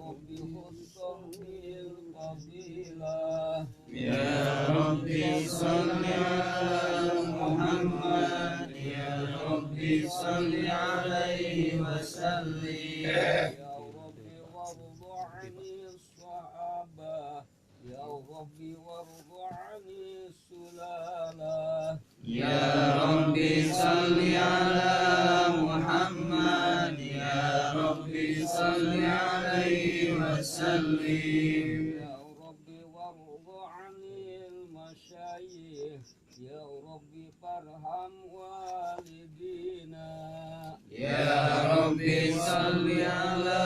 ربي خصه بالفضيلة. يا ربي صل على محمد، يا ربي صل عليه وسلم. يا ربي وارض عن الصحابة، يا ربي وارض عن السلالة. يا ربي صل على محمد، يا ربي صل عليه وسلم. يا ربي وارض عن المشايخ، يا ربي فارحم والدينا. يا ربي صل على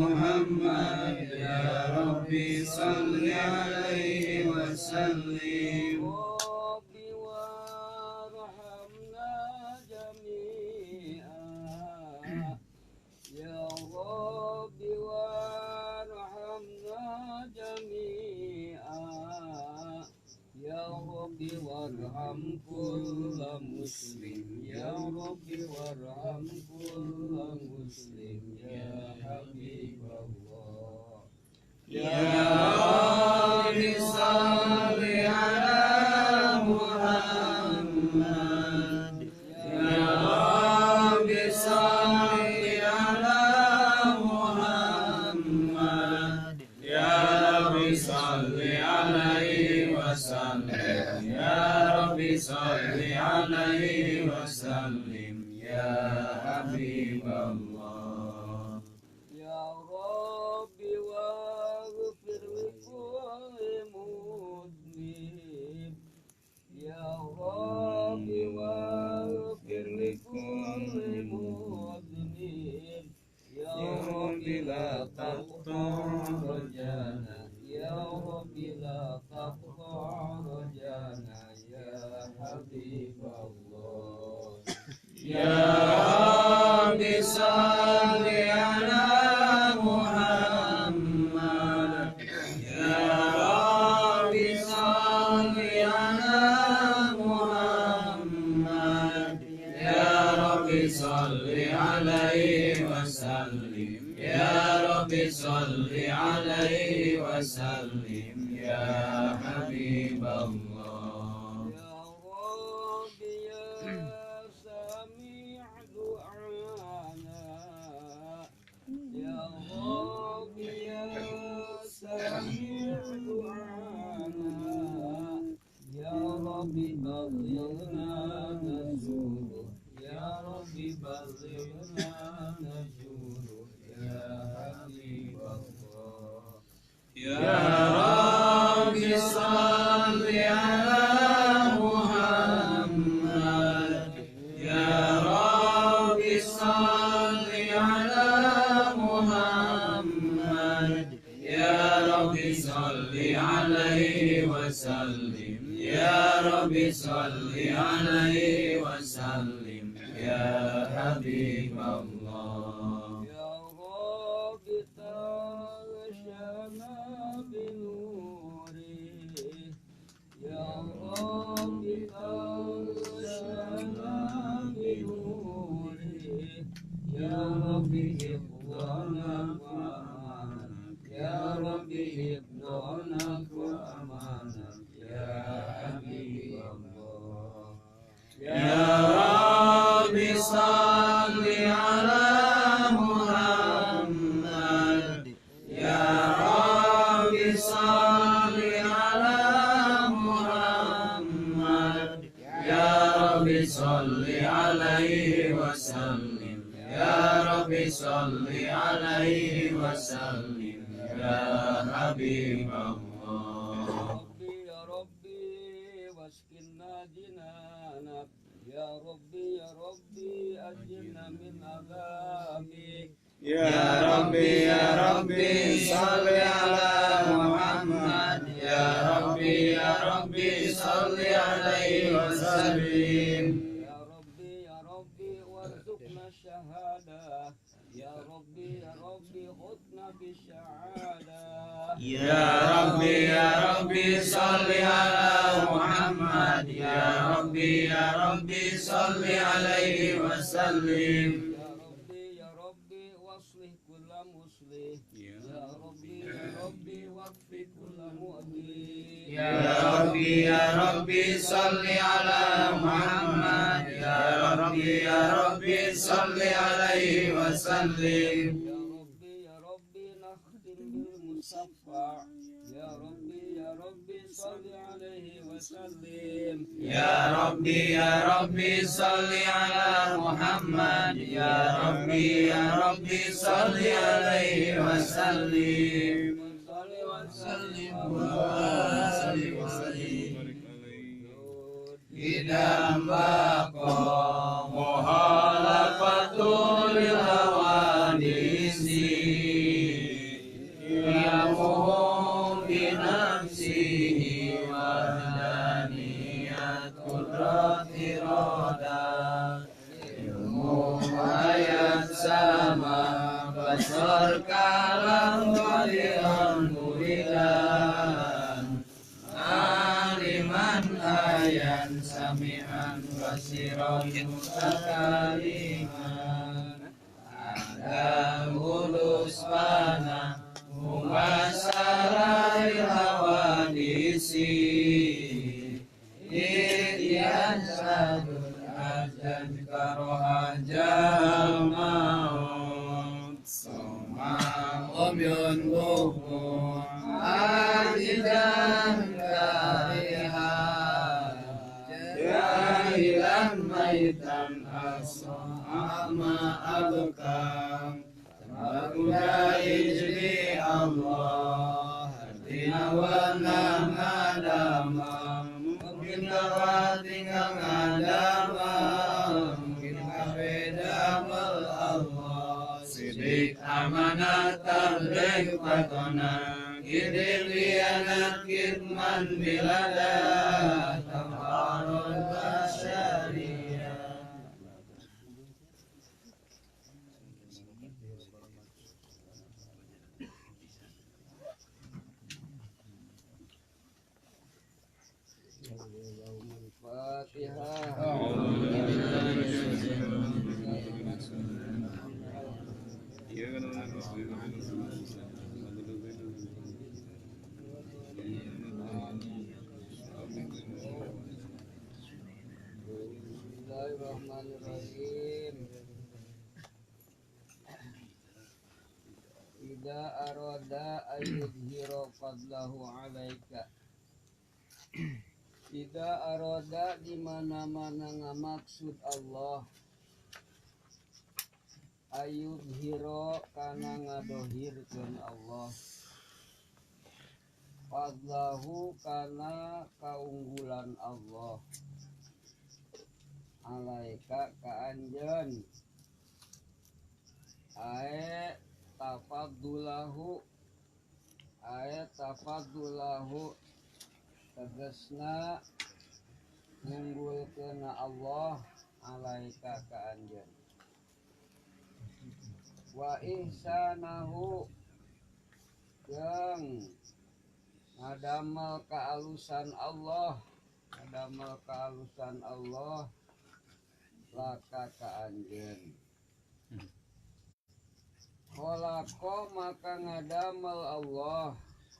محمد، يا ربي صل عليه وسلم. ربي وارحمنا جميعا، يا ربي وارحمنا جميعا، يا ربي وارحم كل مسلم، يا ربي وارحم كل مسلم، يا حبيب الله. يا ربي صل على محمد، يا ربي صل على محمد، يا ربي صل عليه وسلم، يا ربي صل عليه وسلم، يا حبيب الله. يا ربي واغفر لكل مذنب، يا ربي واغفر لكل مذنب، يا ربي لا تقطع رجانا، يا ربي لا تقطع رجانا، يا حبيب الله. يا ربي صل على محمد، يا ربي صل على محمد، يا ربي صل عليه وسلم، يا ربي صل عليه وسلم، يا حبيب الله. يا ربي يا سميع دعانا، يا ربي يا سميع دعانا، يا ربي بلغنا نزوله، يا ربي بلغنا نزوله، يا حبيب الله. يا ربي صل على محمد، يا ربي صل على محمد، يا ربي صل عليه وسلم، يا ربي صل عليه وسلم، يا حبيب الله. يا ربي تغشنا بنوره، يا ربي تغشنا بنوره، يا ربي حفظنا وأمانك، يا ربي حفظنا وأمانك، يا حبيب الله. يا ربي صل على محمد، يا ربي صل على محمد، يا ربي صل عليه وسلم، يا ربي صل عليه وسلم، يا حبيب الله. ربي يا ربي واسكننا جنانك، يا ربي يا ربي أجرنا من عذابك. يا ربي يا ربي صل على محمد، يا ربي يا ربي صل عليه وسلم. يا ربي يا ربي وارزقنا الشهادة، يا ربي يا ربي خذنا بالشهادة. يا ربي يا ربي صل على محمد، يا ربي يا ربي صل عليه وسلم. يا ربي يا ربي واصلح كل مصلح، يا Wakfi kulla mu'ti. Ya Rabbi ya Rabbi salli ala Muhammad. Ya Rabbi ya Rabbi salli alaihi wa sallim. Ya Rabbi ya Rabbi nakhtim bil musaffa. Ya Rabbi ya Rabbi salli alaihi wa sallim. Ya Rabbi ya Rabbi salli ala Muhammad. Ya Rabbi ya Rabbi salli alaihi wa sallim. Salli wa sallim wa sallim wa sallim. Idam baqa muhalafatul hawadisi yamuhum binafsihi wahdaniyat qudrat irada ilmu ayat sama basar kalam walian muridan aliman ayan sami'an basiran mutakaliman ada ulus mana mumasarai hawadisi idian sadun azan karoha jalmaun soma umyun bukun ajidan kariha jahilan maitan asma abkam Bakuda ijli Allah Artina wana ngadama Mungkin kawa tinggal ngadama Mungkin kawe damel Allah Sidik amanat tabligh patona Gidir lianat kitman bilada Tamharul basyariyah. Fatihah. Bismillahirrahmanirrahim. Idza arada ayyudhira fadlahu alaika. Idza arada di mana-mana ngamaksud Allah ayyudhira kana ngadohirkeun Allah fadlahu kana kaunggulan Allah alaika ka anjeun ae tafaddulahu ae tafaddulahu tegasna ngunggulkeun Allah alaika ka anjeun wa ihsanahu jeung ngadamel kaalusan Allah ngadamel kaalusan Allah laka ka anjeun khalaqa maka ngadamel Allah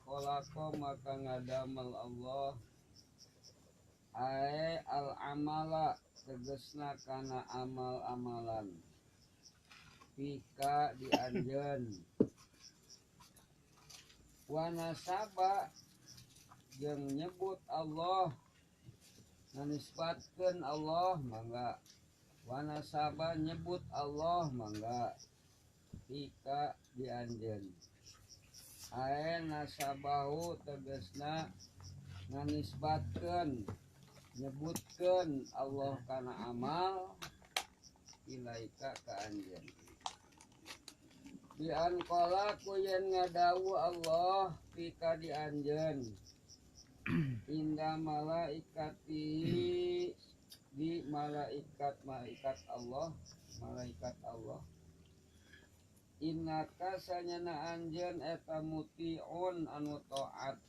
khalaqa maka ngadamel Allah ae al amala tegasna kana amal-amalan fika di anjeun wa nasaba jeung nyebut Allah nganisbatkeun Allah mangga wa nasaba nyebut Allah mangga fika di anjeun ae nasabahu tegasna nganisbatkeun nyebutkeun Allah kana amal ilaika ka anjeun bi an qala ku yen ngadawu Allah fika di anjeun inda malaikati di malaikat malaikat Allah malaikat Allah innaka sanyana anjeun eta mutiun anu taat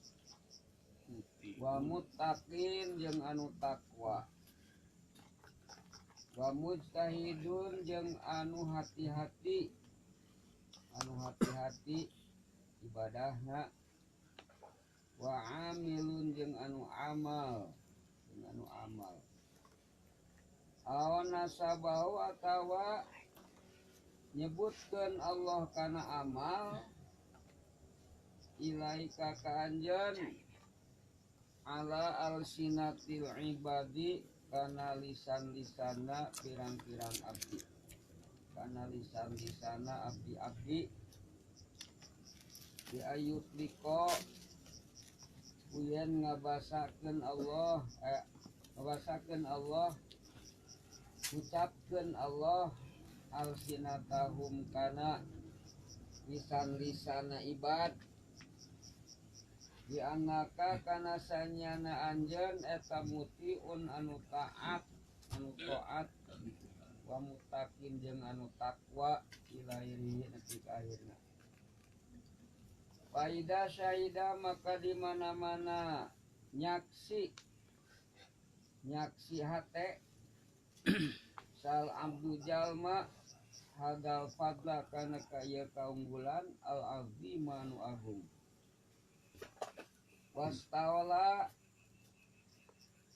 wa muttaqin jeung anu takwa wa mujtahidun jeung anu hati-hati ibadahna Wa amilun jeung anu amal, jeung anu amal. Aw nasabahu atawa nyebutkeun Allah kana amal ilaika ka anjeun ala alsinatil ibadi kana lisan-lisana pirang-pirang abdi, kana lisan-lisana abdi-abdi di ayut liko kuyen ngabasakeun Allah, ngabasakeun Allah, ucapkeun Allah alsinatahum kana lisan-lisana ibad di anaka kana sanyana anjeun eta mutiun anu taat, anu taat wa mutakin jeung anu takwa ilahi nepi ka akhirna. Faida syahida maka di mana-mana nyaksi, nyaksi hate sal abdu jalma hadal fadla kana kaya kaunggulan al azima anu agung. Wastawala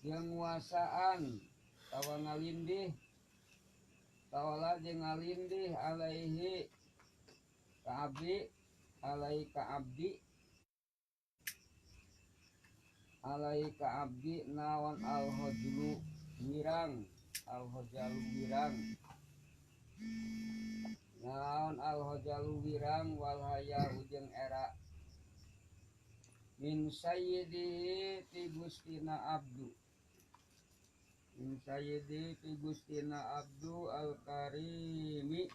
jeung nguasaan tawa ngalindih, tawala jeung ngalindih alaihi ka abdi, alaihi ka abdi, alaihi ka abdi naon al hajlu wirang, al hajalu wirang, naon al hajalu wirang wal haya jeung era min sayyidihi ti gustina abdu, min sayyidi ti gustina abdu al karimi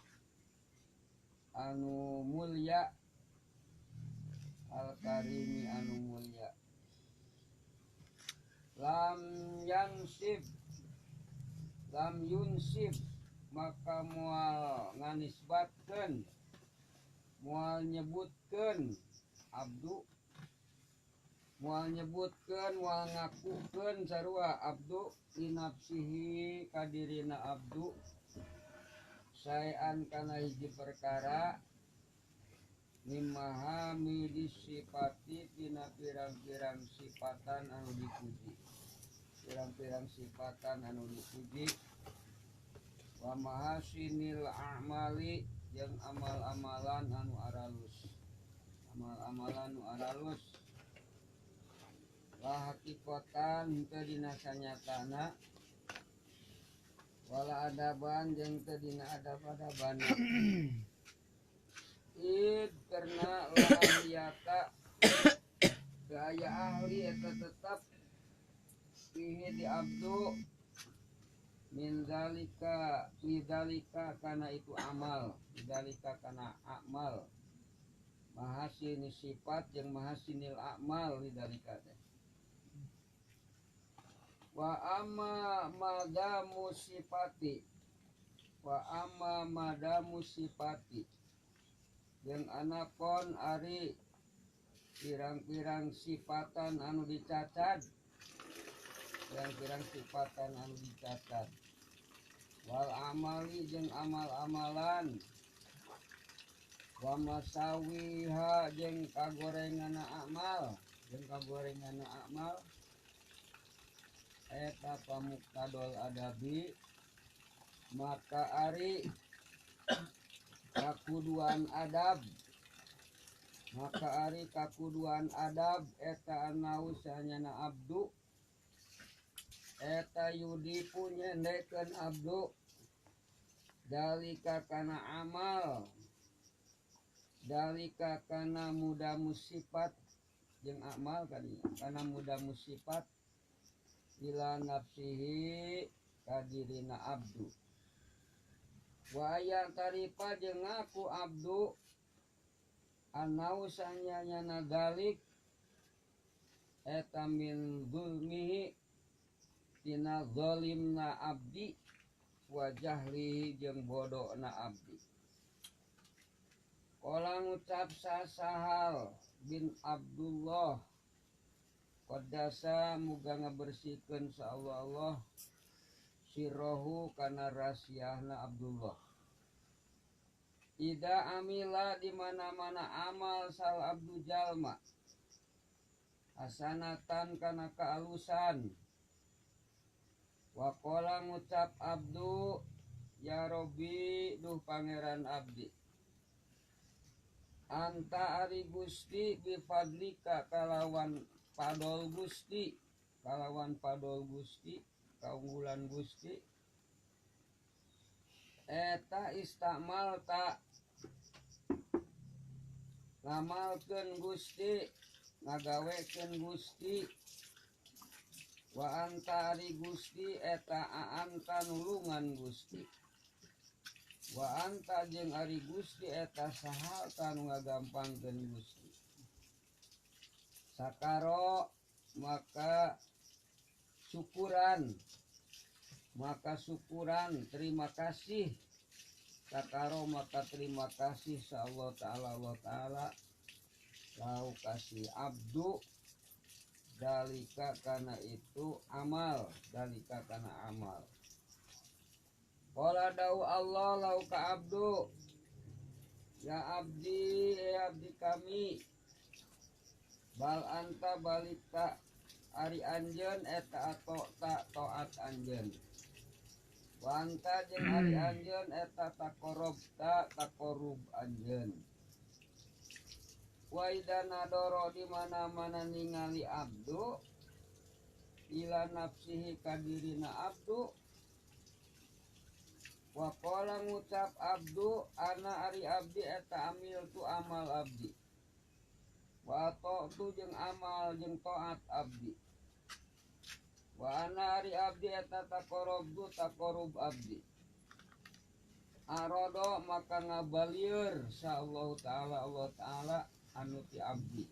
anu mulya, al karimi anu mulya. Lam yansib, lam yunsib maka moal nganisbatkeun, moal nyebutkeun abdu, moal nyebutkeun, moal ngakukeun sarua abdu linafsihi kadirina abdu saean kana hiji perkara mimahami disipati tina pirang-pirang sipatan anu dipuji, pirang-pirang sipatan anu dipuji wa mahasinil a'mali jeung amal-amalan anu aralus, amal-amalan anu aralus la hakikatan teu dina sanyatana wala adaban jeung teu dina adab-adabana. Id karena la ahliyata teu aya ahli eta tetep fihi di abdu min zalika lidzalika kana itu amal, lidzalika kana amal mahasini sifat jeung mahasinil amal lidzalika teh. Wa amma madamu sifati, wa amma madamu sifati jeung anapon ari pirang-pirang sifatan anu dicacat, pirang-pirang sifatan anu dicacat wal amali jeung amal-amalan wa masawiha jeung kagorenganna amal, jeung kagorenganna amal eta pamuktadol adabi maka ari kakuduan adab, maka ari kakuduan adab eta anau sanyana abdu eta yudipu nyendekeun abdu dalika kana amal, dalika kana muda musifat jeung amal kadinya kana muda musifat ila nafsihi kadirina abdu wa aya tarifa jeung ngaku abdu anau sanyana dalik eta min zulmihi tina zalimna abdi wa jahlihi jeung bodona abdi. Qala ngucap Sahal bin Abdullah Qaddasa muga ngabersihkeun sa Allah Allah sirrohu kana rasiahna Abdullah. Ida amila di mana-mana amal sal abdu jalma Hasanatan kana kaalusan. Waqala ngucap abdu ya Robbi duh pangeran abdi. Anta ari Gusti bifadlika kalawan padol Gusti, kalawan padol Gusti, kaunggulan Gusti. Eta istamal ta ngamalkeun Gusti, ngagawekeun Gusti. Wa anta ari Gusti eta anta nulungan Gusti. Wa anta jeung ari Gusti eta saha nu ngagampangkeun Gusti. Sakaro maka syukuran, maka syukuran terima kasih. Sakaro maka terima kasih sa Allah Ta'ala, Allah Ta'ala lau kasih abdu dalika kana itu amal, dalika kana amal. Qala dau Allah lau ka abdu ya abdi, ya abdi kami, bal anta balita ari anjeun eta ato ta taat anjeun. Wa anta jeung ari anjeun eta taqorrub ta taqorrub anjeun. Wa idza nadoro di mana-mana ningali abdu ila nafsihi kadirina abdu. Wa qala ngucap abdu ana ari abdi eta amil tu amal abdi. Wa tu jeung amal jeung taat abdi. Wa ana ari abdi eta taqorrub taqorrub abdi. Arodo maka ngabalieur sa Allah Ta'ala, Allah Ta'ala anu ti abdi.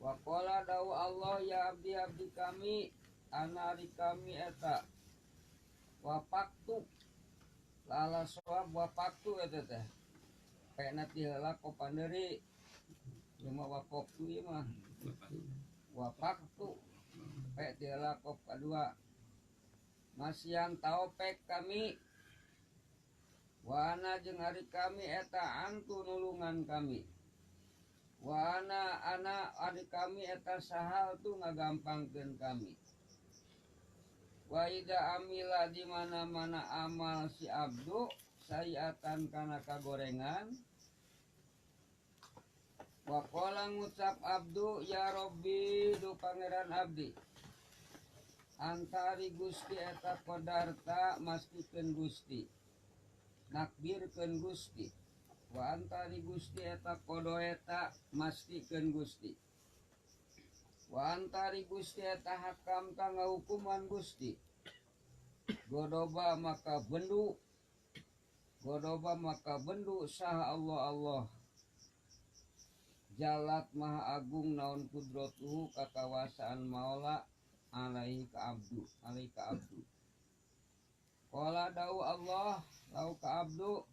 Wa qala dau Allah ya abdi abdi kami ana ari kami eta wapaktu lala soab wapaktu eta teh kayakna ti heula kopandeuri ieu mah wapaktu ieu mah wapaktu pek ti heula kop kadua masian taopek kami. Wa ana jeung ari kami eta antu nulungan kami. Wa ana ana ari kami eta sahal tu ngagampangkeun kami. Wa idza amila di mana-mana amal si abdu sayiatan kana kagorengan. Wa qala ngucap abdu ya Robbi du pangeran abdi. Antari Gusti eta qadarta mastikeun Gusti, nakbirkeun Gusti. Wa antari Gusti eta kodoeta mastikeun Gusti. Wa antari Gusti eta hakam ta ngahukuman Gusti. Godoba maka bendu, godoba maka bendu saha Allah Allah. Jalat maha agung naon kudratuhu kakawasaan maola alaihi ka abdu, alaihi ka abdu. Qala dau Allah lau ka abdu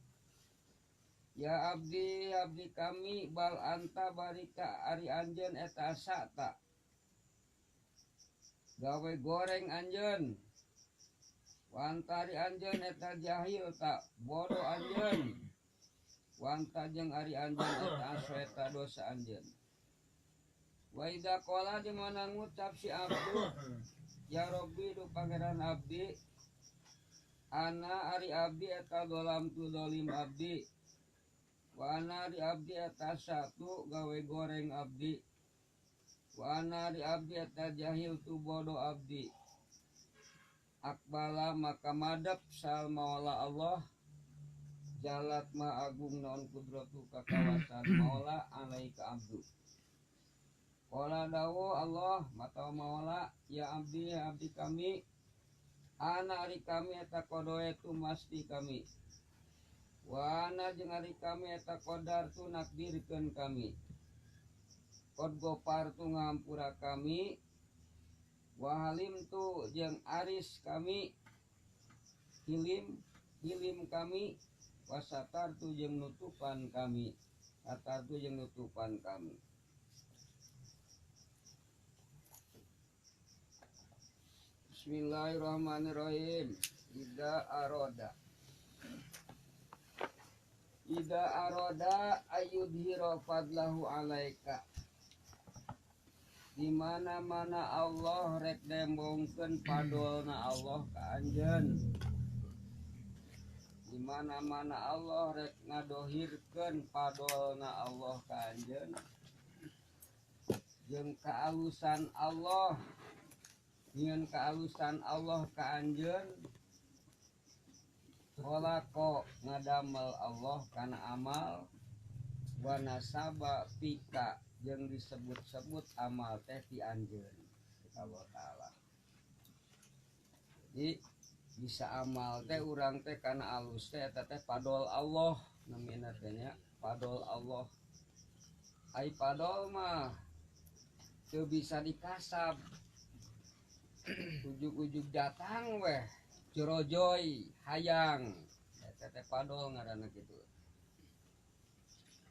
ya abdi abdi kami bal anta barika ari anjeun eta asata gawe goreng anjeun. Wa anta ari anjeun eta jahil ta bodoh anjeun. Wa anta jeung ari anjeun eta aseta dosa anjeun. Wa idza qala di mana ngucap si abdu ya Robbi du pangeran abdi ana ari abdi eta dolam tu dolim abdi. Wa ana ari abdi eta satu gawe goreng abdi. Wa ana ari abdi eta jahil tu bodoh abdi. Akbala maka madep sal maula Allah jalat ma agung naon kudratu kakawasan maula alaika abdu. Qala dawu Allah mata maula ya abdi ya abdi kami ana ari kami eta kodoetu masti kami. Wa ana jeung ari kami eta qadar tu nakdirkeun kami. Qad gopar tu ngampura kami. Wa halim tu jeung aris kami, hilim hilim kami. Wasatar tu jeung nutupan kami, satar tu jeung nutupan kami. Bismillahirrahmanirrahim. Ida aroda, ida aroda ayudhira fadlahu alaika. Di mana-mana Allah rek dembongkeun padolna Allah ka anjeun. Di mana-mana Allah rek ngadohirkeun padolna Allah ka anjeun. Jeung kaalusan Allah, nyieun kaalusan Allah ka anjeun. Kholaqo ngadamel Allah kana amal wa nasaba fika jeung disebut-sebut amal teh ti anjeun Allah Ta'ala. Jadi bisa amal teh urang teh kana alus teh eta teh padol Allah namina teh nya, padol Allah. Ai padol mah teu bisa dikasab. Ujug-ujug datang weh jorojoy hayang eta teh padol ngaranna kitu.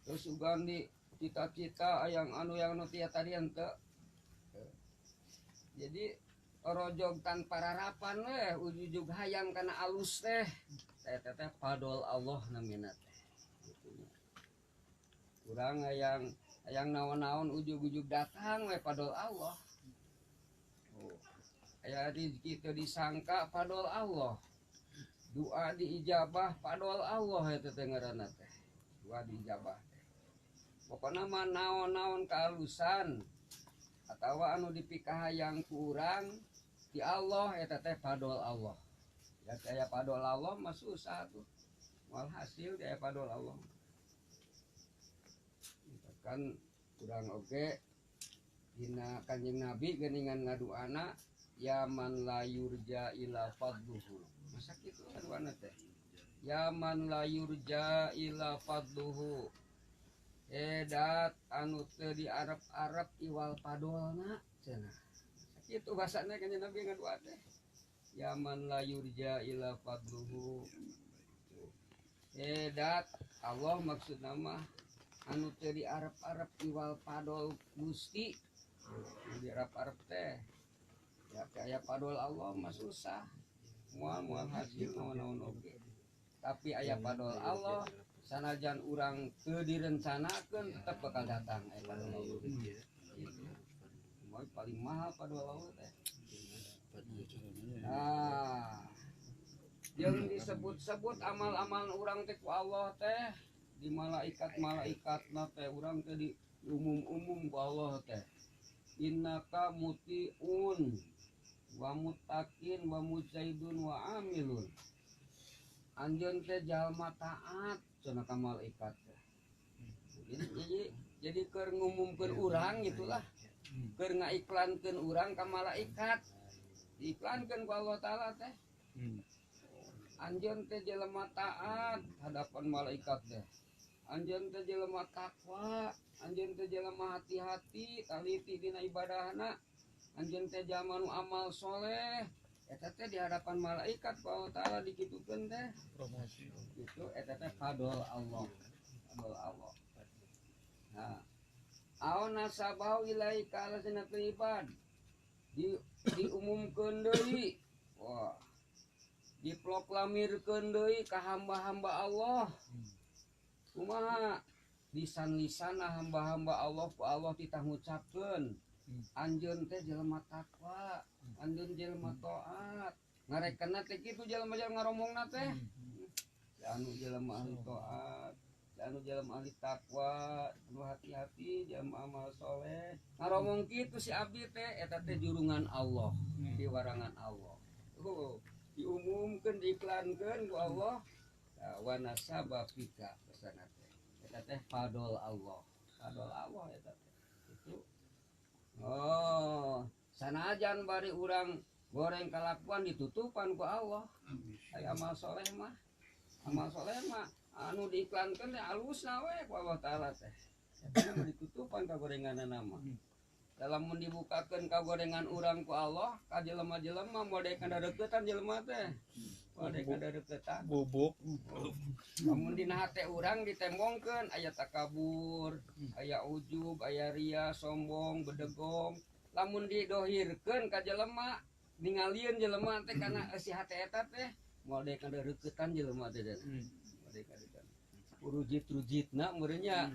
Terus ugan di cita-cita yang anu yang nu tia tadi henteu. Jadi orojog tanpa rarapan weh ujug-ujug hayang kana alus teh eta teh padol Allah namina teh. Gitu nya. Urang hayang hayang naon-naon ujug-ujug datang weh padol Allah. Oh. Aya rezeki teu disangka padol Allah. Doa diijabah padol Allah eta teh ngaranna teh. Doa diijabah. Pokona mah naon-naon kaalusan atawa anu dipikahayang ku urang ti Allah eta teh padol Allah. Ya aya padol Allah mah susah tuh. Moal hasil aya padol Allah. Kan urang oge dina Kanjeng Nabi geuningan ngaduana ya man la yurja ila fadluhu. Masa kitu ngaduana teh? Ya man la yurja ila fadluhu. Edat anu teu diarep-arep iwal padolna cenah. Sakitu bahasana Kanjeng Nabi ngadua teh. Ya man la yurja ila fadluhu. Edat Allah maksudna mah anu teu diarep-arep iwal padol Gusti. Nu diarep-arep teh ya aya padol Allah mah susah. Moal-moal hasil naon-naon oge. Tapi aya padol Allah sanajan urang teu direncanakeun tetep bakal datang aya padol Allah. Gitu. Moal paling mahal padol Allah teh. Nah, jeung disebut-sebut amal-amal urang teh ku Allah teh di malaikat-malaikatna teh urang teh di umum-umum ku Allah teh. Innaka mutiun wa muttaqin wa mujahidun wa amilun. Anjeun teh jalma taat cenah ka malaikat teh. Jadi keur ngumumkeun urang gitulah. Keur ngaiklankeun urang ka malaikat. Diiklankeun ku Allah Ta'ala teh. Anjeun teh jelema taat hadapan malaikat teh. Anjeun teh jelema takwa, anjeun teh jelema hati-hati taliti dina ibadahna. Anjeun teh jalma nu amal soleh. Eta teh di hadapan malaikat ku Allah Ta'ala dikitukeun teh. Promosi. Itu eta teh fadol Allah. Fadol Allah. Nah, au nasabahu ilaika ala sinatul ibad. Diumumkeun deui. Wah. Diproklamirkeun deui ka hamba-hamba Allah. Kumaha lisan-lisana hamba-hamba Allah ku Allah titah ngucapkeun. Anjeun teh jelema takwa, anjeun jelema taat. Ngarekenna teh kitu jelema-jelema ngaromongna teh. Anu jelema ahli taat, anu jelema ahli takwa, anu hati-hati, jelema amal soleh. Ngaromong kitu si abdi teh eta teh jurungan Allah, piwarangan Allah. Oh, diumumkeun, diiklankeun ku Allah. Wa nasaba fika pesana teh. Eta teh fadol Allah. Fadol Allah eta teh. Itu. Oh, sanajan bari urang goreng kalakuan ditutupan ku Allah. Aya amal soleh mah. Amal soleh mah anu diiklankeun teh alusna we ku Allah Ta'ala teh. Eta mah ditutupan ka gorenganna mah. Lamun dibukakeun ka gorengan urang ku Allah, ka jelema-jelema moal kana deuketan jelema teh. Moal kana deuketan. Bubuk. Lamun dina hate urang ditembongkeun aya takabur, aya ujub, aya ria, sombong, bedegong. Lamun didohirkeun ka jelema, ningalieun jelema teh kana si hate eta teh moal kana deuketan jelema teh. Moal kana. Urujit-rujitna meureun nya.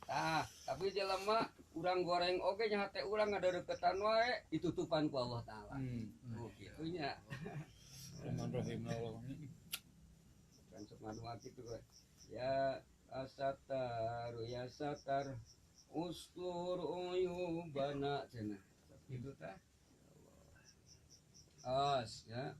Tah, tapi jelema urang goreng oge nya hate urang ngadeukeutan wae ditutupan ku Allah Taala. Oh, kitu nya. Rahim Allah. Kan sok ngadua kitu we. Ya asatar ya satar ustur uyubana cenah. Kitu tah. As ya.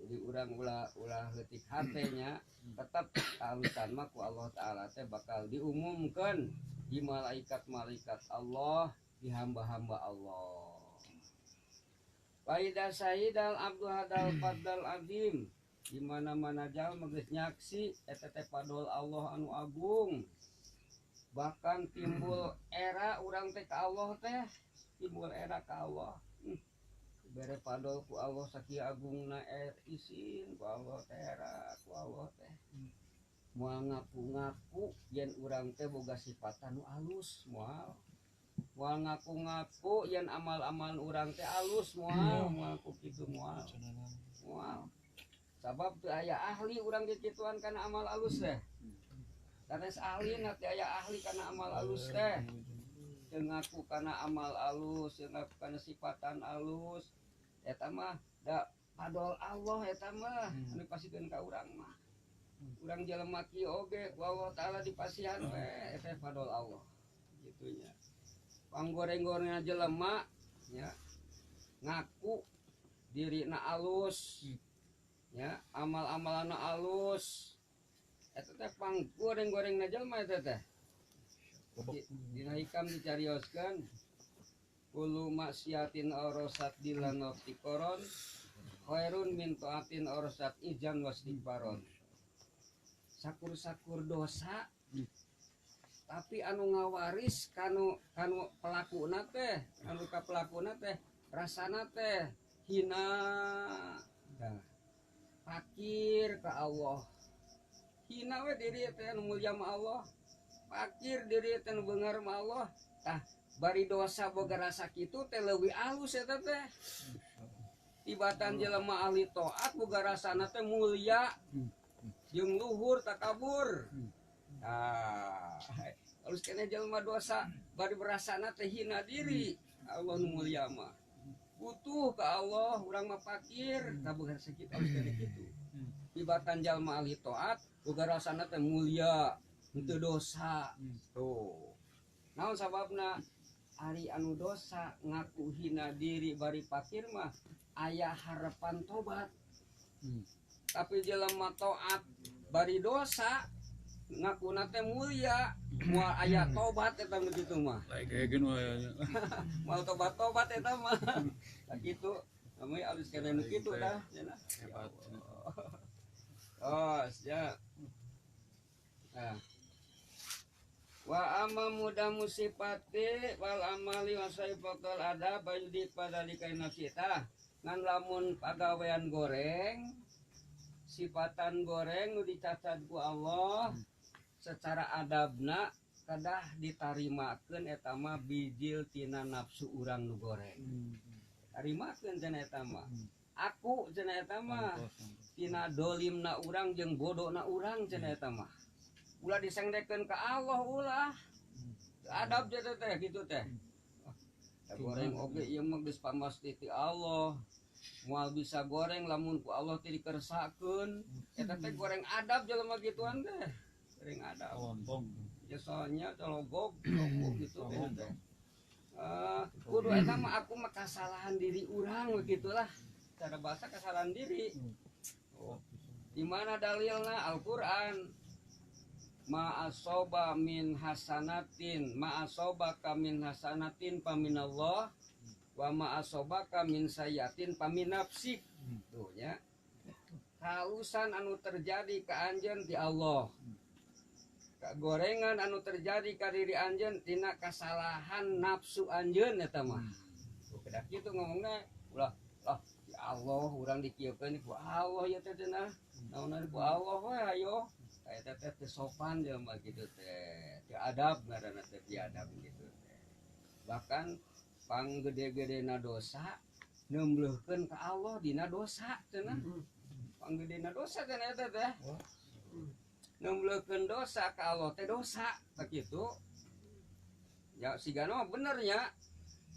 Jadi urang ulah ulah leutik hatenya, tetap kahalusan mah ku Allah Taala teh bakal diumumkan di malaikat-malaikat Allah, di hamba-hamba Allah. Faida syahidal abdu hadal fadal azim, di mana-mana jalma geus nyaksi eta teh fadol Allah anu agung. Bahkan timbul era urang teh ka Allah teh, timbul era ka Allah. Bere fadol ku Allah sakieu agungna isin ku Allah teh era ku Allah teh. Moal ngaku-ngaku yen urang teh boga sifat anu alus, moal. Moal ngaku-ngaku yen amal-amal urang teh alus, moal, moal ku kitu moal. Moal. Sabab teu aya ahli urang dikituan kana amal alus teh. Sanes ahli na teu aya ahli kana amal alus teh. Teu ngaku kana amal alus, teu ngaku kana sifatan alus. Eta mah da fadol Allah eta mah anu pasikeun ka urang mah. Urang jelema kieu oge ku Allah Taala dipasihan we eta fadol Allah. Kitu nya. Panggoreng-gorengna jelema nya ngaku dirina alus nya, amal-amalana alus. Eta teh panggoreng-gorengna jelema eta teh. Dina hikam dicarioskeun kullu maksiatin aurasat dilan waftikoron khairun min taatin aurasat ijan wastikbaron. Sakur-sakur dosa tapi anu ngawaris kanu kanu pelakuna teh, anu ka pelakuna teh rasana teh hina. Nah, fakir ka Allah. Hina we diri teh anu mulia ma Allah. Fakir diri teh anu beunghar ma Allah. Tah, bari dosa boga rasa kitu teh leuwih alus eta teh. Tibatan jelema ahli taat boga rasana teh mulia jeung luhur takabur. Tah, alus keneh jelema dosa bari berasana teh hina diri. Allah nu mulia mah. Butuh ka Allah, urang mah fakir, tah boga rasa kitu alus keneh kitu. Tibatan jelema ahli taat boga rasana teh mulia, henteu dosa. Tuh. Naon sababna? Ari anu dosa ngaku hina diri bari fakir mah aya harapan tobat. Tapi jelema taat bari dosa ngakuna teh mulia, moal aya tobat eta nu kitu mah. Lain kayak wae. Moal tobat-tobat eta mah. Tah kitu, namanya alus keneh nu kitu dah cenah. Hebat. Oh, ya. Nah. Wa amma muda musipati wal amali wa saifatul adab bayudi pada likai nafsita. Ngan lamun pagawean goreng, sifatan goreng nu dicacat ku Allah secara adabna kedah ditarimakeun eta mah bijil tina nafsu urang nu goreng. Tarimakeun cenah eta mah. Aku cenah eta mah tina dolimna urang jeung bodona urang cenah eta mah. Ulah disengdekeun ka Allah ulah. Adab teh teh kitu teh. Goreng oge ieu mah geus pamasti ti Allah. Moal bisa goreng lamun ku Allah teh dikersakeun. Eta teh goreng adab jelema gituan teh. Goreng adab. Lontong. Ya soalnya cologog, cologog gitu teh. Kudu eta mah aku mah kasalahan diri urang begitulah. Cara bahasa kesalahan diri. Oh. Di mana dalilna Al-Qur'an? Ma asoba min hasanatin, ma asobaka min hasanatin paminallah, wa ma asobaka min sayatin pamin nafsik. Tuh nya. Kahalusan anu terjadi ka anjeun ti Allah. Kagorengan anu terjadi ka diri anjeun tina kasalahan nafsu anjeun eta mah. Tuh kedah kitu ngomongna ulah lah ya Allah urang dikieukeun ku Allah ya teh cenah. Naonan ku Allah we ayo. Eta teh teu sopan jelema kitu teh. Teu adab ngaranna teh biadab kitu teh. Bahkan panggede-gedena dosa nembleuhkeun ka Allah dina dosa cenah. Panggedena dosa cenah eta teh. Nembleukeun dosa ka Allah teh dosa sakitu. Ya sigana mah bener nya.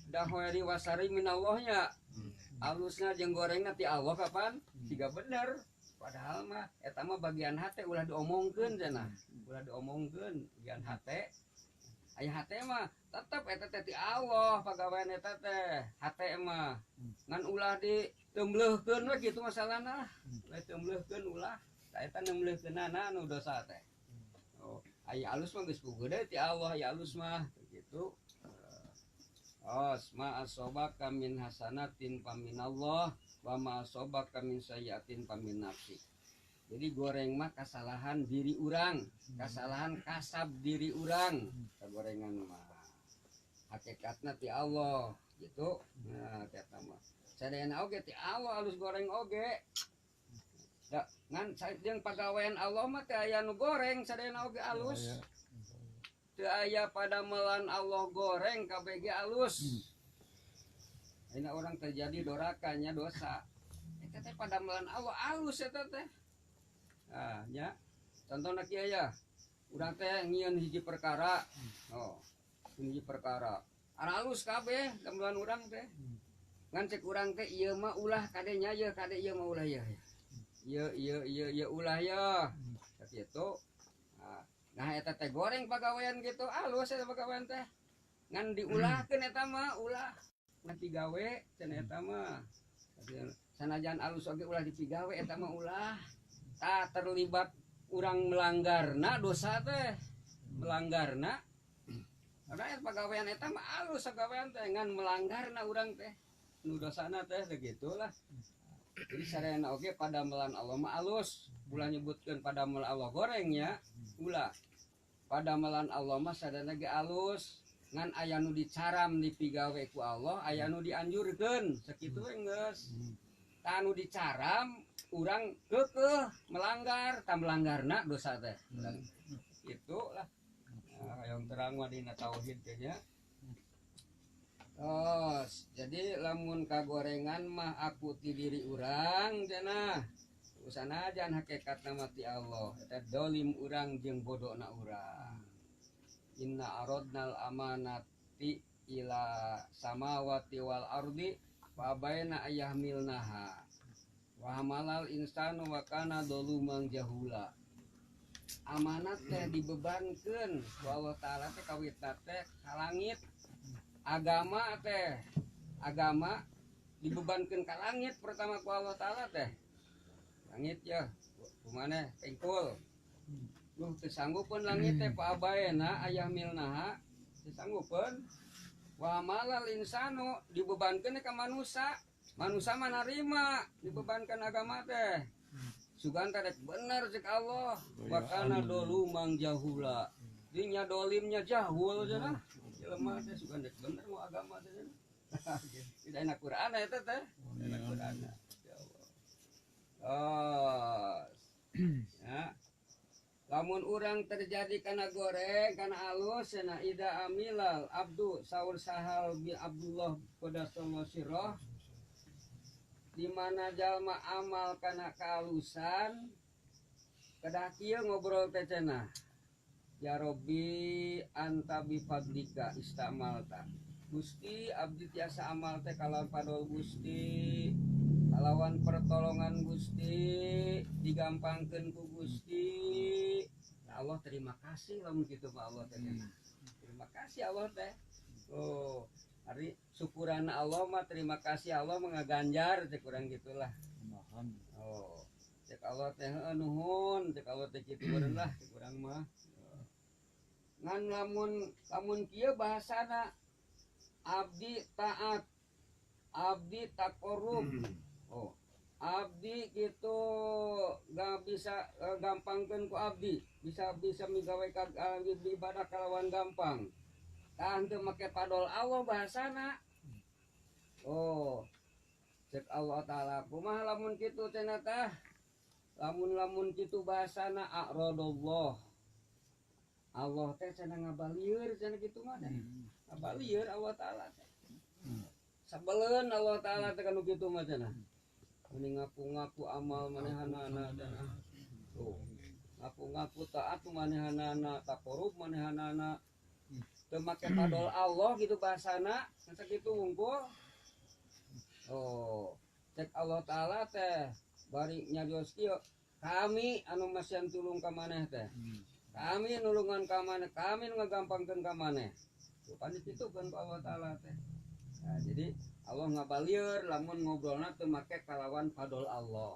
Da khairi wasari minallahnya. Alusna jeung gorengna ti Allah kapan? Siga bener. Padahal mah eta mah bagian hate ulah diomongkeun cenah. Ulah diomongkeun bagian hate. Aya hate mah tetep eta teh ti Allah pagawean eta teh. Hate mah ngan ulah ditembleuhkeun we kitu masalahna lah. Ulah ditembleuhkeun ulah. Tah eta nembleuhkeunana anu dosa teh. Oh, aya alus mah geus puguh deui ti Allah, aya alus mah kitu. Os ma asobaka min hasanatin faminallah wa ma asobaka min sayyiatin famin nafsi. Jadi goreng mah kasalahan diri urang, kasalahan kasab diri urang, kagorengan mah. Hakikatna ti Allah gitu. Nah, eta mah. Sadayana oge ti Allah alus goreng oge. Da ngan jeung pagawean Allah mah teu aya nu goreng, sadayana oge alus. Teu aya padamelan Allah goreng KBG alus. Ayeuna orang terjadi dorakanya dosa. Eta teh padamelan Allah alus eta teh. Ah nya. Contohna kieu ya. Urang teh ngieun hiji perkara. Oh, hiji perkara. Alus kabeh damelan urang teh. Ngan cek urang teh ieu mah ulah kade nya ieu kade ieu mah ulah ieu. Ieu ieu ieu ieu ulah ieu. Sakitu. Nah eta teh goreng pagawean gitu alus eta pagawean teh. Ngan diulahkeun eta mah ulah nanti gawe cenah eta mah. Sanajan alus oge ulah dipigawe eta mah ulah. Tah terlibat urang melanggarna dosa teh. Melanggarna. Ada pagawean eta mah alus pagawean teh ngan melanggarna urang teh. Nu dosana teh segitulah. Jadi sarena oge padamelan Allah mah alus. Ulah nyebutkeun padamelan Allah gorengnya ulah. Padamelan Allah mah sadayana ge alus. Ngan aya nu dicaram dipigawe ku Allah, aya nu dianjurkeun, sakitu we geus. Tah nu dicaram urang keukeuh melanggar, tah melanggarna dosa teh. Itu lah. Nah, hayang terang mah dina tauhid teh nya. Oh, jadi lamun kagorengan mah aku ti diri urang cenah. Usanajan hakikatna mah ti Allah, eta dolim urang jeung bodona urang. Inna aradnal amanati ila samawati wal ardi fa abaina ayahmilnaha wa hamalal insanu wa kana doluman jahula. Amanat teh dibebankeun ku Allah Taala teh kawitna teh ka langit. Agama teh agama dibebankeun ka langit pertama ku Allah Taala teh. Langit ya kumaneh pengkul. Duh teu sanggupeun langit teh pa abaena ayahmilnaha teu sanggupeun. Wa malal insanu dibebankeun ka manusa. Manusa mah narima dibebankan agama teh. Sugan teh rek bener cek Allah. Wa kana dolumang jahula. Dinya dolimnya jahul cenah. Jelema teh sugan rek bener mau agama teh cenah. Tidak enak Quran eta teh. Enak Quran. Ya Allah. Oh. Ya. Lamun urang terjadi kana goreng kana alus cenah ida amilal abdu saur sahal bi Abdullah qadasallahu sirrah di mana jalma amal kana kaalusan kedah kieu ngobrol teh cenah ya Robbi anta bi fadlika istamalta Gusti abdi tiasa amal teh kalawan padol Gusti kalawan pertolongan Gusti digampangkeun ku Gusti. Nah, Allah terima kasih lamun kitu mah Allah teh. Terima kasih Allah teh. Oh, ari syukuran Allah mah terima kasih Allah mengaganjar cek urang gitulah. Oh, cek Allah teh heuh nuhun, cek Allah teh kitu beureun lah cek urang mah. Ngan lamun lamun kieu bahasana abdi taat, abdi taqarrub. Oh, abdi gitu gak bisa gampangkeun ku abdi, bisa bisa migawe ka ibadah kalawan gampang. Tah henteu make padol Allah bahasana. Oh, cek Allah Taala kumaha lamun kitu cenah tah? Lamun-lamun kitu bahasana a'radallah. Allah teh cenah ngabalieur cenah kitu mah teh. Ngabalieur Allah Taala teh. Sabeleun Allah Taala teh kanu kitu mah cenah. Meni ngaku-ngaku amal manehanana cenah. Tuh. Ngaku-ngaku taat manehanana takorub manehanana teu make fadol Allah gitu bahasana sakitu wungkul. Oh, cek Allah Ta'ala teh bari nyarios kieu, kami anu masihan tulung ka maneh teh. Kami nulungan ka maneh, kami nu ngagampangkeun ka maneh. Pan ditutukeun ku Allah Ta'ala teh. Nah, jadi Allah ngabalieur lamun ngobrolna teu make kalawan fadol Allah.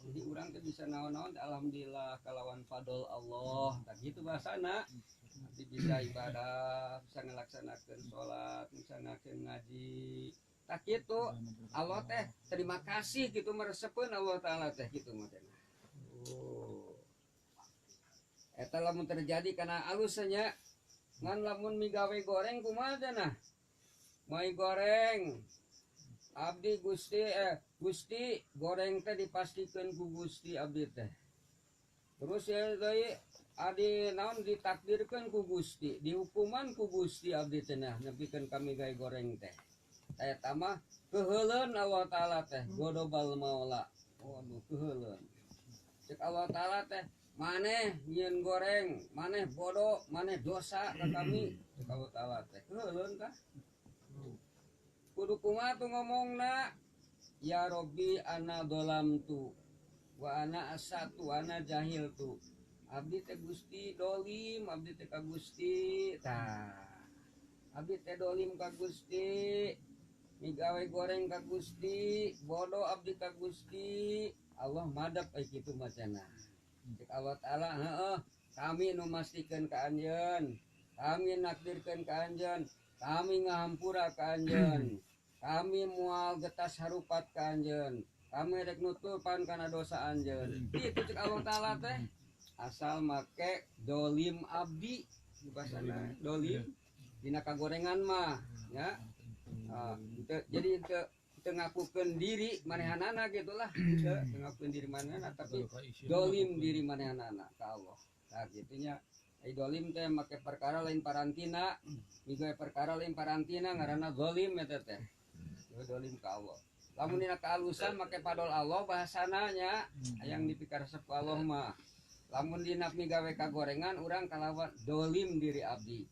Jadi urang teh bisa naon-naon teh alhamdulillah kalawan fadol Allah. Tah gitu bahasana. Nanti bisa ibadah, bisa ngelaksanakeun salat, bisa ngelaksanakeun ngaji. Tah kitu Allah teh terima kasih gitu meresepeun Allah Ta'ala teh gitu mah teh. Oh. Eta lamun terjadi kana alusnya ngan lamun migawe goreng kumaha teh nah? Mai goreng abdi Gusti Gusti goreng teh dipastikeun ku Gusti abdi teh. Terus ya deui adi naon ditakdirkeun ku Gusti, dihukuman ku Gusti abdi teh nah nepikeun kami gawe goreng teh. Eta mah keheuleun Allah Ta'ala teh godobal maula. Waduh keheuleun. Cek Allah Ta'ala teh maneh nyieun goreng, maneh bodoh, maneh dosa ka kami. Cek Allah Ta'ala teh keheuleun tah. Kudu kumaha tuh ngomongna? Ya Robbi ana dolamtu wa ana asatu ana jahil tu. Abdi teh Gusti dolim, abdi teh ka Gusti. Tah. Abdi teh dolim ka Gusti. Migawe goreng ka Gusti, bodoh abdi ka Gusti. Allah madep ai kitu mah cenah. Cek Allah Ta'ala, heeh, kami nu mastikeun ka anjeun, kami nakdirkeun ka anjeun, kami ngahampura ka anjeun, kami moal getas harupat ka anjeun, kami rek nutupan kana dosa anjeun. Kitu cek Allah Ta'ala teh. Asal make dolim abdi, bahasana dolim dina kagorengan mah, ya. Jadi teu ngakukeun diri manehanana gitulah, teu ngakukeun diri manehanana tapi dolim diri manehanana ka Allah. Nah gitunya. Ai dolim teh make perkara lain parantina, migawe perkara lain parantina ngaranna dolim eta teh. Dolim ka Allah. Lamun dina kaalusan make fadol Allah bahasana nya hayang dipikaresep ku Allah mah. Lamun dina migawe kagorengan urang kalawan dolim diri abdi.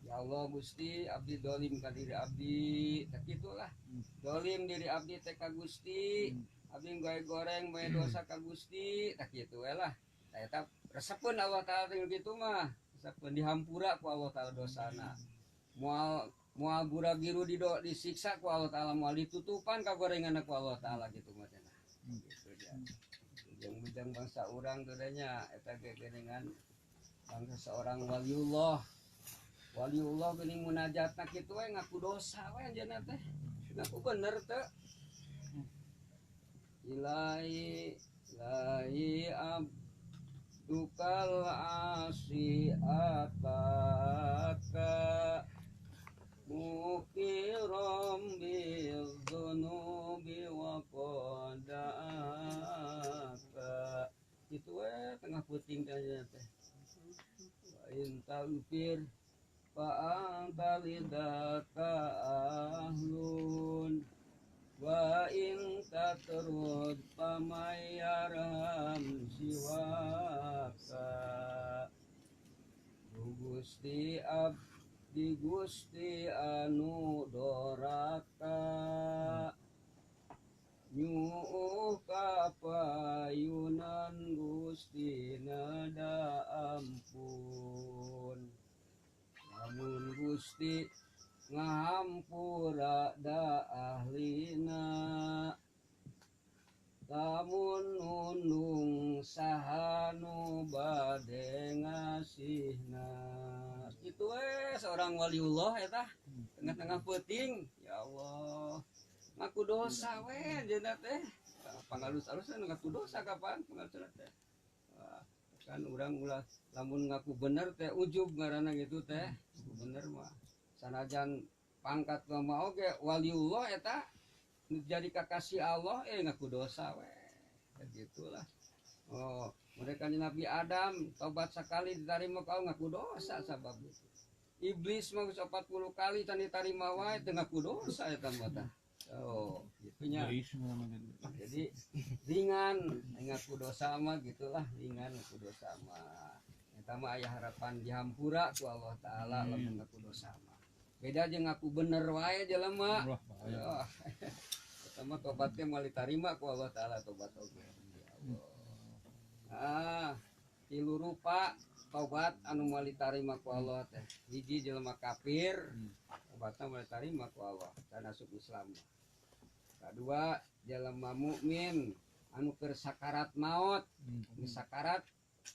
Ya Allah Gusti, abdi dolim ka diri abdi. Tah kitulah. Dolim diri abdi teh ka Gusti, abdi gawe goreng bae dosa ka Gusti, tah kitu we lah. Tah eta resepeun Allah Ta'ala teh kitu mah. Resepeun dihampura ku Allah Ta'ala dosana. Moal moal gura-giru disiksa ku Allah Ta'ala, moal ditutupan kagorenganna ku Allah Ta'ala kitu mah cenah. Gitu dia. Bujang-bujang bangsa urang teh nya eta ge geuningan bangsa seorang waliullah. Waliullah geuning munajatna kitu we ngaku dosa we anjeunna teh. Ngaku bener teu. Ilahi ilahi abdukal asi ataka muqiram bizunubi wa qadaka. Kitu we tengah puting teh anjeunna teh. Wa in taghfir fa anta lidaka ahlun wa in tatrud famay yarham siwaka. Gusti abdi Gusti anu doraka nyuuh kapayunan Gusti nada ampun. Lamun Gusti ngahampura da ahlina, lamun nundung saha nu bade ngasihna. Kitu we seorang waliullah eta tengah-tengah peuting. Ya Allah, ngaku dosa we anjeunna teh. Pangalus-alusna ngaku dosa kapan pangalusna teh. Kan urang ulah lamun ngaku bener teh ujub ngaranna gitu teh. Ngaku bener mah sanajan pangkat mah oge waliullah eta jadi kakasih Allah ngaku dosa we. Begitulah. Oh, mereka Nabi Adam tobat sekali diterima kau ngaku dosa sabab itu. Iblis mah geus 40 kali can diterima wae teu ngaku dosa eta mah tah. Oh, gitunya. Jadi ringan ngaku dosa mah gitulah, ringan ngaku dosa mah. Eta mah aya harapan dihampura ku Allah Taala lamun ngaku dosa mah. Beda jeung ngaku bener wae jelema. Wah, eta mah tobatnya moal ditarima ku Allah Taala tobat oge. Ya Allah. Ah, tilu rupa tobat anu moal ditarima ku Allah teh. Hiji jelema kafir, tobatna moal ditarima ku Allah, can asup Islam. Kadua jelema mukmin anu keur sakarat maot, geus sakarat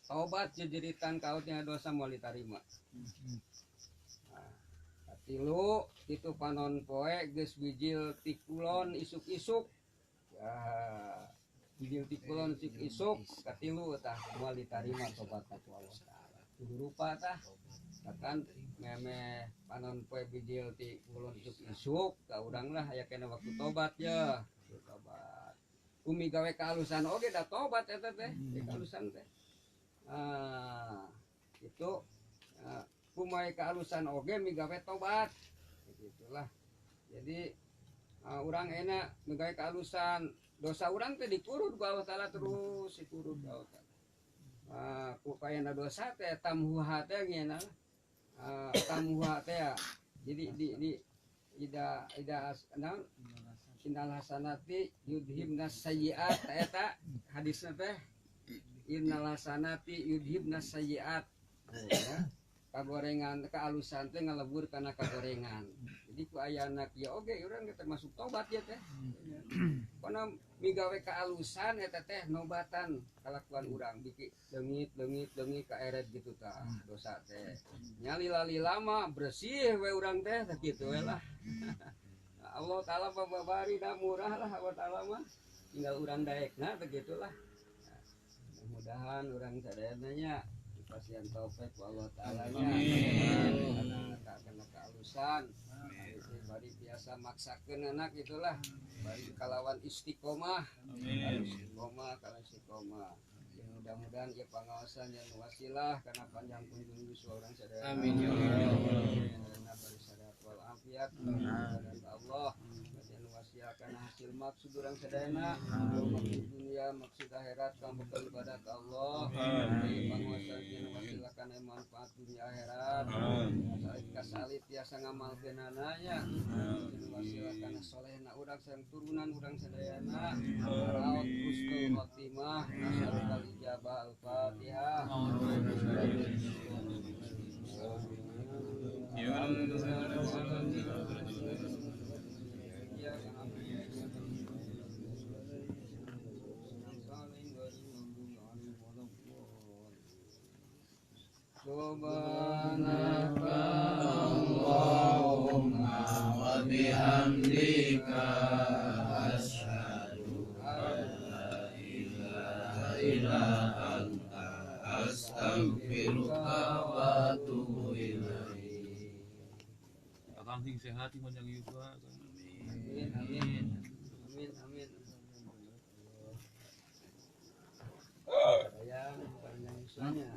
tobat jejeritan kautnya dosa moal ditarima. Nah, katilu kitu panon poe geus bijil ti kulon isuk-isuk. Ya, bijil ti kulon isuk-isuk katilu tah moal ditarima tobatna ku Allah Taala. Tilu rupa tah bahkan meme panon poe bijil ti kulon isuk-isuk ka urang lah aya kena waktu tobat ya. Tobat. Umi gawe kaalusan oge da tobat eta teh, kaalusan teh. Ah, itu kumaha kaalusan oge migawe tobat. Begitulah. Jadi urang enak migawe kaalusan, dosa urang teh dikurud ku Allah Taala terus dikurud ku Allah Taala. Ku kayana dosa teh tamhuha teh ngeuna. Tamhuha teh ya. Jadi di ida ida naon innal hasanati yudhibnas sayyiat eta hadisna teh innal hasanati yudhibnas sayyiat. Ya. Kagorengan kaalusan teh ngalebur kana kagorengan. Jadi ku ayana kieu oge urang teh termasuk tobat ya teh. Kono migawe kaalusan eta teh nobatan kalakuan urang biki leungit leungit leungit kaeret gitu tah dosa teh. Nya lila-lila mah bersih we urang teh tah kitu we lah. Allah Taala babari da murah lah Allah Taala mah tinggal urang daekna begitulah. Mudah-mudahan urang sadayana nya dipasihan taufik ku Allah Taala nya. Amin. Kana kaalusan. Bari biasa maksakeun anak itulah. Bari kalawan istiqomah. Amin. Istiqomah kalawan istiqomah. Ya, mudah-mudahan ieu pangaosan yang wasilah karena panjang kunjung yuswa urang sadayana. Amin ya Allah. Bari sehat wal afiat dan Allah. Dan wasilah karena hasil maksud urang sadayana, maksud dunia, maksud akhirat kamu ibadah ka Allah. Pangaosan yang wasilah kana manfaat dunia akhirat. Salit kasalit tiasa ngamalkeunana nya. Wasilah kana solehna urang sareng turunan urang sadayana. Raot husnul khotimah, nasalul ijabah al-Fatihah. Subhanaka Allahumma wa bihamdika asyhadu an la ilaha illa anta astaghfiruka wa atubu ilaik. Akang sing sehat sing panjang yuswa. Amin amin amin amin. Sayang panjang yuswanya.